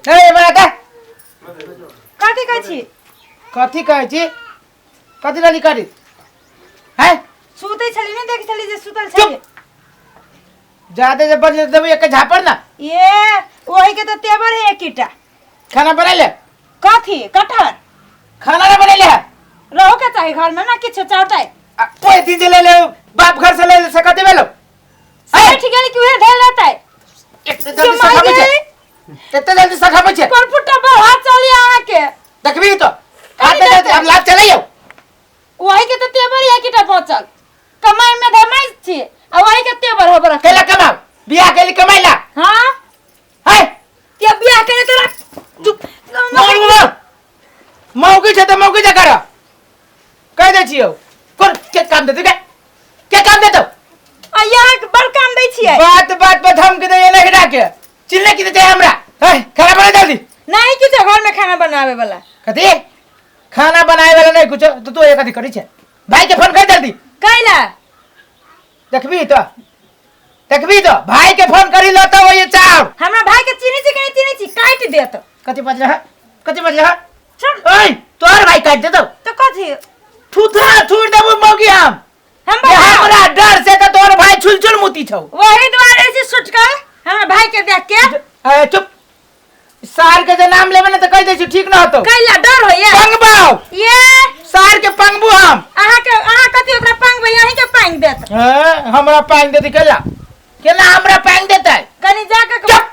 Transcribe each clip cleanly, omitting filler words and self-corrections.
ए बड़ा का कथी कहै छी? कथी कहै छी? कथी लली करी हैं? सुतै छली, नहि देखै छली जे सुतल छली। ज्यादा जे बजले देबै एक झापड़ ना। ये ओही के तऽ तेवर है एकीटा। खाना बनेले? कथी कटहर? खाना ना बनेले है? रहो के चाही घर में ना किछु चाउर दालि। आ, ओहि दिन जे ले ले बाप घर से ले ले से कथी भेलो? सठि गेल कि उहे धैल रहतै? एते जल्दी सखाबै छै, एते जल्दी सखाबै छै। कोन फुट्टा बढ़ा चली अहाँके? देखबी तो आते जाते हम लाभ चलैयौ। वही के तऽ तेवर है एकीटा बचल। कमाई में धमाई छी आ वही के तेवर होबर। कैला कमाओ? बियाह कैली कमाइला? हाँ है के बियाह करे तोरा? चुप, मारू मौगी छै तऽ मौगी जकाँ रह, कहि दै छियौ। कोन के काम देतौ? के के काम देतौ? आ यहाँ के बड़ काम दै छियै। बात बात पर धमकी दैए नहीं डाके चिल्ले की देते हमरा। है खाना बना जल्दी। नहीं किछो घर में खाना बनावे वाला। कथी खाना बनाए वाला नहीं कुछ? तो तू एक कथी करी छे? भाई के फोन कर जल्दी। कैला? देखबी तो, देखबी तो, भाई के फोन करी लो तो वही चाव। हमरा भाई के चिन्है छी कि नहीं चिन्है छी? काटि देत। कथी बजले है? कथी बजले है? चल। ओए तोहर भाई काट देतौ? तो कथी? थूथरा थूर देबू मौगी हम। हम जे बताओ। हमरा डर से तो तोहर भाई छुल छुल मुती छौ। वही दुआरे से सुटका हमरा भाई के देख के। ए चुप, सार के जे नाम लेबे ने त कहि दै छी ठीक न होतौ। कैला डर होइए? पंगबाउ। ये सार के पंगबू हम। अहाँ के अहाँ कथी ओकरा पंगबै? अहीं के पांग देत। हैं, हमरा पांग देती? केला केला हमरा पांग देतै? कनी जाके चुप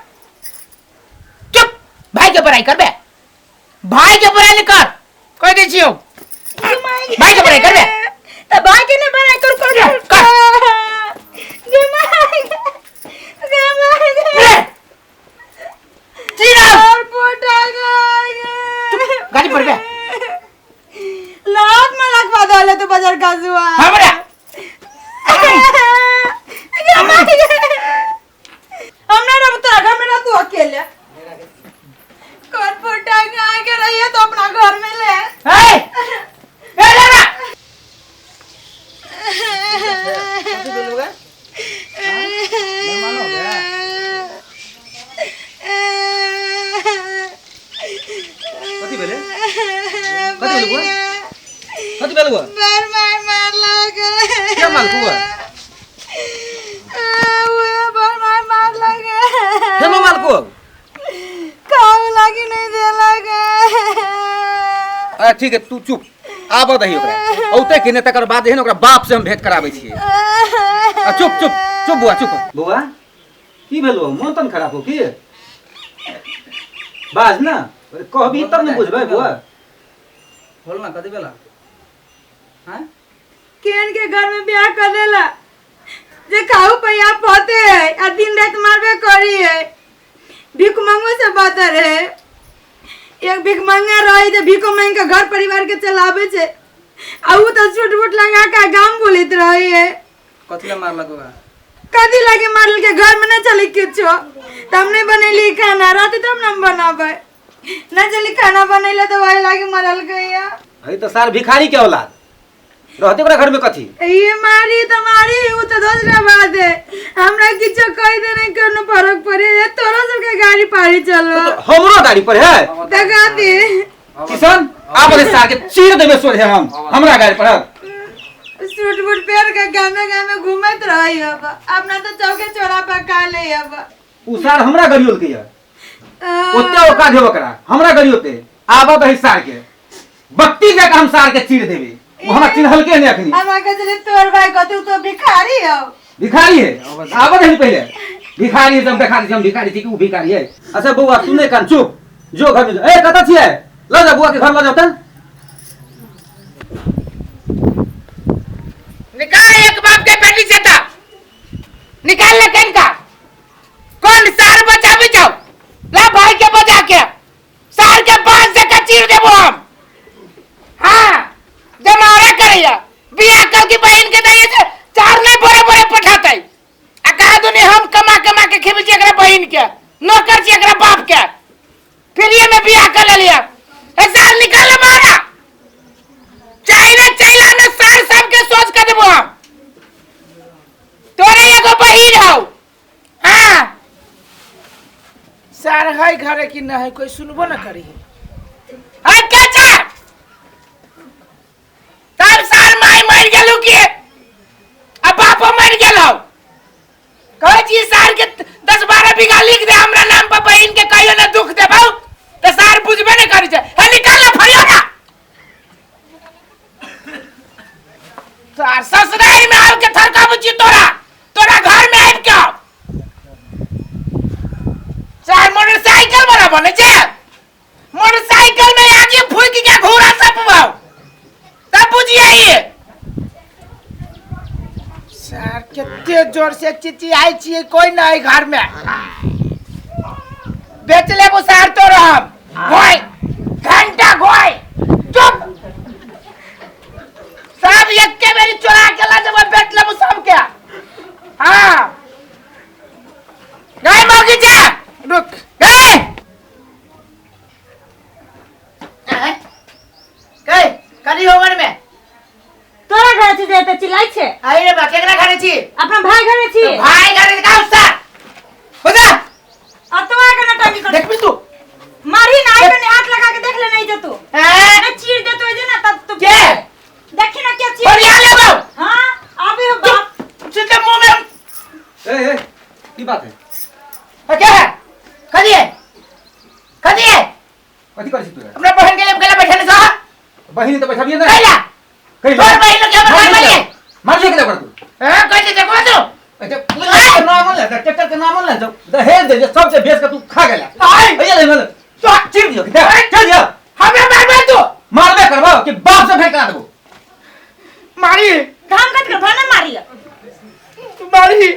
चुप, भाई के बड़ाई करबे? भाई के बड़ाई नहीं कर, कह दै छियौ। भाई के बड़ाई करबे? त भाई के नहीं बड़ाई कर कर कर। गे माय गे माय रे चीरा और पोटा गे गाड़ी पर बे। लात में लगवा दले तो बाजार का जुआ हमरा गे माय गे। हम ना रहब तोरा घर में, रह तू अकेले। कौन पोटा के के रहिए तो अपना घर में ले। ए ए दादा कथी भेल गे? मेहमान हो गया? कथी भेलै? कथी भेल बुआ? कथी भेल बुआ? बड़ मार मारलक। के मारलक बुआ? उहे बड़ मार मारलक। के मारलक? खाऊ लागी नहीं देलक। अरे ठीक है, तू चुप, आबऽ दही ओकरा औते कि नहि, तकर बाद जे है ने ओकरा बाप से हम भेंट कराबै छियै। आ चुप चुप चुप बुआ, चुप। बौआ की भेलो? मन तन खराब हो की? बाज ना, अरे कहबी तब ने बुझबै बुआ। बोल ना, कथी भेला? हाँ केन के घर में ब्याह कर देला जे खाऊ पैया पते है आ दिन रात मारबे करी है। भीख मंगो से बदतर है। एक भीख मंगा रही जे भीखो मांग के घर परिवार के चलावे छे आ उ तो छूट बूट लगा के गाम बोलत रही है। कथी ला मारलक ओकरा? कथी लागे मारल के? घर में नहीं चली किछो त हम नहीं बनेली खाना, रात तब न हम बनाबै, नहीं चली खाना बनैले तो वही लागे मरल गया। अरे तो सार भिखारी के औलाद रहते, ओकरा घर में कथी? ये मारी तो मारी, उ तो दोसरा बात है। हमरा किछो कह देने कोनो फर्क पड़े? ये तोरा सबके गाड़ी पारी चलो। तो हमरो गाड़ी पर है। दगा दे। किशन आब रे, सार के चीर देबे सोझे हम। हमरा गाड़ी पर है। सूट बूट पहन के गामे गामे घूमत रही अब, अपना तो चौके चौरा पर खा ले अब। उ सार हमरा गरियोल के है, ओते औकात है ओकरा, हमरा गरियोते आब दही सार के बत्ती जाके हम सार के चीर देबे। वो हमरा चिन्हल के नहीं अखनी। हमरा कहे छलै तोर भाई कथी, तू तो भिखारी हो। भिखारी है, आब दही पहिले भिखारी है, हम देखा दै छी हम भिखारी छी कि उ भिखारी है। अच्छा बौआ तू नहीं कान, चुप, जो घर में जो। ए कतऽ छियै? लऽ जा बुआ के घर लऽ जाओ तऽ। निकाल एक बाप के बेटी से था, निकाल ले कहीं का कौन सार बचाबी जाओ। ला भाई के बजा के सार के बांस से कचीर देबो हम। हाँ जमावड़ा करैया बियाह कर की बहन के दैये से चार नहीं बोरे बोरे पठाते आ कहा दुनी हम कमा कमा के खेबे छी एकरा बहन के, नौकर छी एकरा बाप के, फिर ये में बियाह कर ले लिया। ए सार निकाल ले मारा चाइना चाइना में सार सब के सोच कर देबो हम। तोरे एगो बहिन हौ। हाँ सार है घरे कि नहीं है, कोई सुनबो न करी है। है के छै तब सार माय मर गेलू की आ बापो मर गेल हौ। कहै छी सार के 10-12 बीघा लिख दे हमरा नाम पर, बहिन के कहियो ना दुख देबौ त सार बुझबे ने करै छै। हे निकाल ना फरियो ना सार, ससुराल में आबि के थरकाबै छी तोरा, तोरा घर में आबि के सार मोटरसाइकिल वाला बनै छै, मोटरसाइकिल में आगे फूक के घोड़ा सपबाओ तब बुझिए। सर कते जोर से चिचियाइ छियै, कोई नहीं घर में। बेच लेबो सार तोरा हम, गोय घंटा गोय चुप सब एके बेरी चोरा के ला जब बेच लेबो सबके। हाँ गए मौगी जा रुक गए गए करी हो घर में तोरा घर छी जे एते चिल्लाइ छै? अरे रे बा, केकरा घरे छी? अपना भाई घरे छी। भाई घरे का उस्ता बुझा और तो आगे नौटंकी कर। देखबी तू मारी ना आई कने हाथ लगा के देख ले नहीं जे तू। हैं? ना चीर दे तो जे ना तब तू के? देखी ना क्या चीर। बढ़िया ले बाऊ। हां अभी हो बाप। सीधे मुंह में। ए ए की बात है? है क्या है? कदी है? कदी है? कथी करै छी तू? हमरा बहन के लिए गेला बैठल सा। बहिन तऽ बैठबिए ने। कैला? कैला? तोर बहिन के हमर घर बनिए। मारलिए के ओकरा तू? हां कह दे देखो तू। अच्छा, के नाम ले, ट्रैक्टर के नाम ले, दहेज दे सबसे बेच के तू खा गेला। आय भैया ले मत। तो चीर दियो, दे, चल दियो। हमरा मारबे तू। मारबे करबो कि बाप से भेंट करा देबो। मारी धाम कट कर भाना मारी। तू मारी।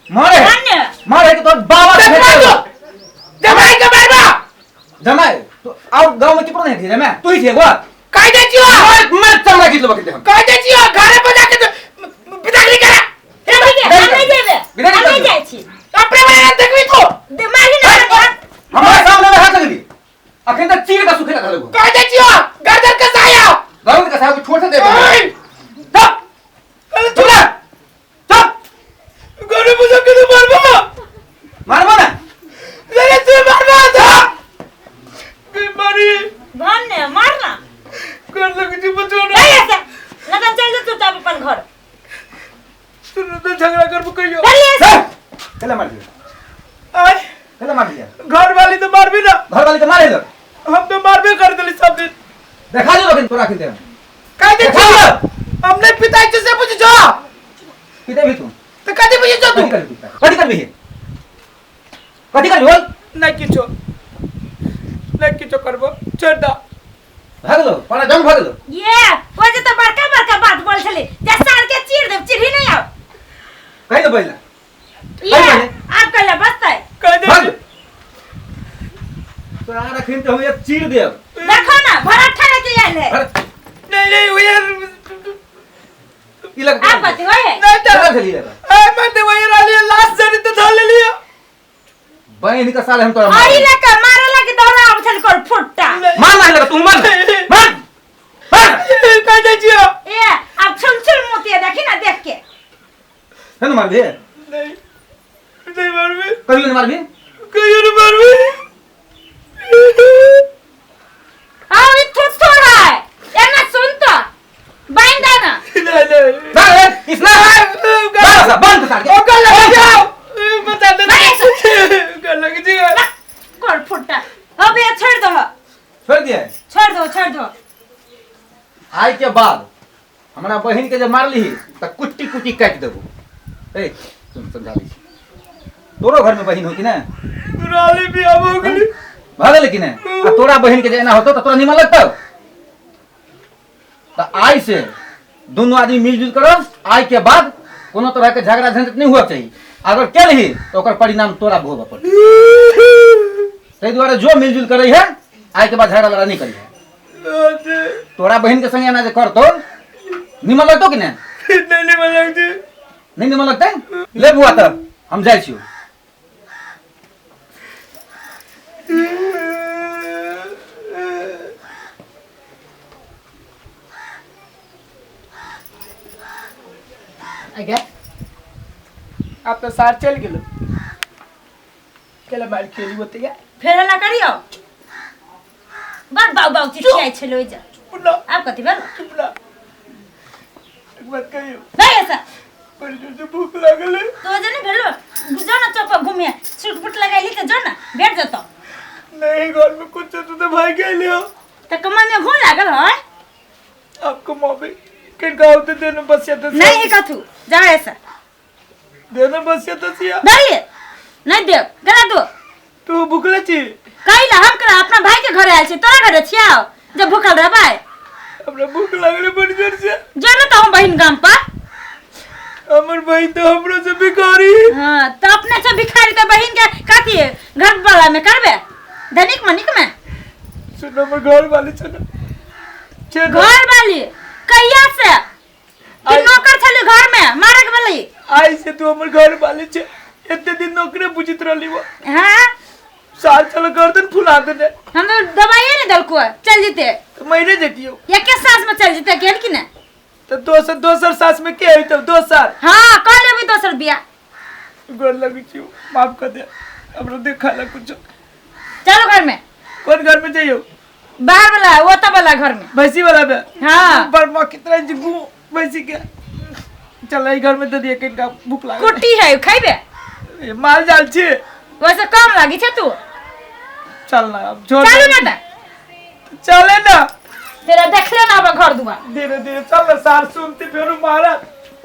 मारे। धन्य। मारे के तोर बाबा से भेंट देखो करा तू। देबो। जमाई के मारबा। जमाई तो आउ गांव में केकरो नहीं थी जमाई, तू ही थी एगो। कह दे छियो। मैं चमड़ा खींच लेबो हम। कह दे छियो घरे पर जाके तो बिदागरी करा। हे ठीक है, हम नहीं जेबे। बिदागरी हम नहीं कर। जाइ छी। अपने वाला देखबी तू। दे मारी ना हमरा सामने में हाथ लगली। अखन तक चीर का सुखे लगा लगो। कह दे छियो गर्दन के साया। गर्दन के साया को छोड़ दे। ओए! चुप। चुप ना। चुप। घरे पर जाके तू मारबा। मारबो ना। अरे तू मारबा तो। मारी। धन्य मारना। कर लग जी बचो ना। नहीं ऐसा। लगन चल जा चुपचाप अपन घर। तू तो झगड़ा करबो कहियो। चल ऐसे। केला मार दिया। आय केला मार दिया। घर वाली तो मारबी ना। घर वाली तो मारे लोग। हम तो मारबे कर देली सब दिन। देखा जो लोग तोरा खिलते हम। कह दे देखा छियो। जो। हमने पिताजी से पूछ जो। पिता भी तू। तो कथी पूछ जो तू? कथी करबी? कथी करबी? कथी करबी बोल? नहीं किछो। नहीं किछो करबो। छोड़ दा। भागलो, पड़ा जम भागलो। ये ओ जे तो बड़का बड़का बात बोल छले जे साल के चीर देब चिरही नहीं आओ। कहि दे पहिला। ये आप कहला बसतै। कह दे। भाग। तोरा रखिन तो हम ये चीर देब। देखो ना भरठा लेके आयल है। अरे नहीं नहीं वो यार ई लग। आप कथी होय है? नहीं चला तो चली लगा। ए मैं तो वही राली लास्ट जरी तो धर ले लिया। बहन का साले हम तोरा अरे लका मारे लगे दौड़ा आब छल कर फुट्टा। मार ना लगा तू मार। मार। मार। कह दे छियो। ए अब छुल छुल मोतिया देखी ना देख के। है ना मार दे। नहीं नहीं मारबी। कहियो ना मारबी। कहियो ना मारबी। आओ ई थुथुर है। एना सुन तो बांध दे ना। नहीं नहीं। ना रे इसना बंद सा बंद सा। ओ गल लग जाओ बता दे। गल लग जी कर फुट्टा। अब ये छोड़ दो। छोड़ दिया। छोड़ दो छोड़ दो। आइ के बाद हमरा बहिन के जे मारली त कुट्टी कुट्टी काटि देबो। ए सुन समझा दै छी। तोरो घर में बहिन हो कि ना? राली भी अब हो गेली। भऽ गेलै कि नहि? आ तोरा बहिन के जे एना होतौ त तोरा निमन लगतौ? त आइ से दुनू आदमी मिलजुल करो। आइ के बाद कोनो तरह के झगड़ा झंझट नहीं हुआ चाहिए। अगर केलही तो ओकर परिणाम तोरा भोगऽ पड़तौ। ताहि दुआरे जो मिलजुल करै है आइ के बाद झगड़ा लड़ा नहीं करी है। तोरा बहिन के संगे एना जे करतौ निमन लगतौ कि नहि? नहीं निमन लगतै। नहीं निमन लगतै? ले बुआ तब हम जाइ छियौ। आगे आप तो सार चल गेलो। कथी ला मारि खेली होते या फेर हल्ला करियो बड़ बाउ बाउ चिचियाइ छलै ओइ जा। चुप ना। आब कथी भेल? चुप ना, एक बात कहियो। नहीं ऐसा। बड़ी जोर से भूख लागल है। तो जे नहीं भेलो जो ना चौक पर घूमिए सूट बूट लगाइली के जो ना भेट जतो। नहीं घर में कुछ तो तो भाई गए हो। त कमर में घूम लागल है। आपको मम्मी किनका होते देने बसिया तो नहीं है कथू जा ऐसा देने बसिया तो सिया नहीं नहीं देव गला दो। तू भूखले छी? कहिला हम करा अपना भाई के घर आयल छी तोरा घरे छियाओ जब भूखल रहबै। हमरा भूख लागल बड़ी जोर से। जो ना तो हम बहिन गाम पर। हमर बहिन तो हमरो से भिखारी। हाँ तो अपने से भिखारी तो बहिन के कथी घर वाला में करबे धनिक मनिक में। सुन हमर घर वाले छन छे घर वाली कहिया से कि नौकर छली घर में मारे के वाली। आई से तू हमर घर वाले छे एते दिन नौकरे बुझित रहली वो। हाँ साल चल गर्दन फुला देने। हम तो दवाई नहीं दलको चल जीते तो महीने जतियो एके सास में चल जीते गेल कि ने तो दोसर दोसर सास में के होई तब दोसर। हाँ कर लेबी दोसर बियाह। गोर लगी छी माफ कर दे हमरो देखा ला कुछ। चलो घर में। कौन घर में जाइयो? बाहर वाला वो तो वाला घर में भैंसी वाला में। हाँ पर मां कितना जिगू भैंसी के चल ई घर में दे दिए किनका भूख लागल। कुट्टी है खाइबे? माल जाल छे वैसे कम लागी छे तू। चल ना अब छोड़ चलू ना त चले ना तेरा देख ले ना अब घर दुआ। धीरे धीरे चल ना सार सुनती फेरू मारा।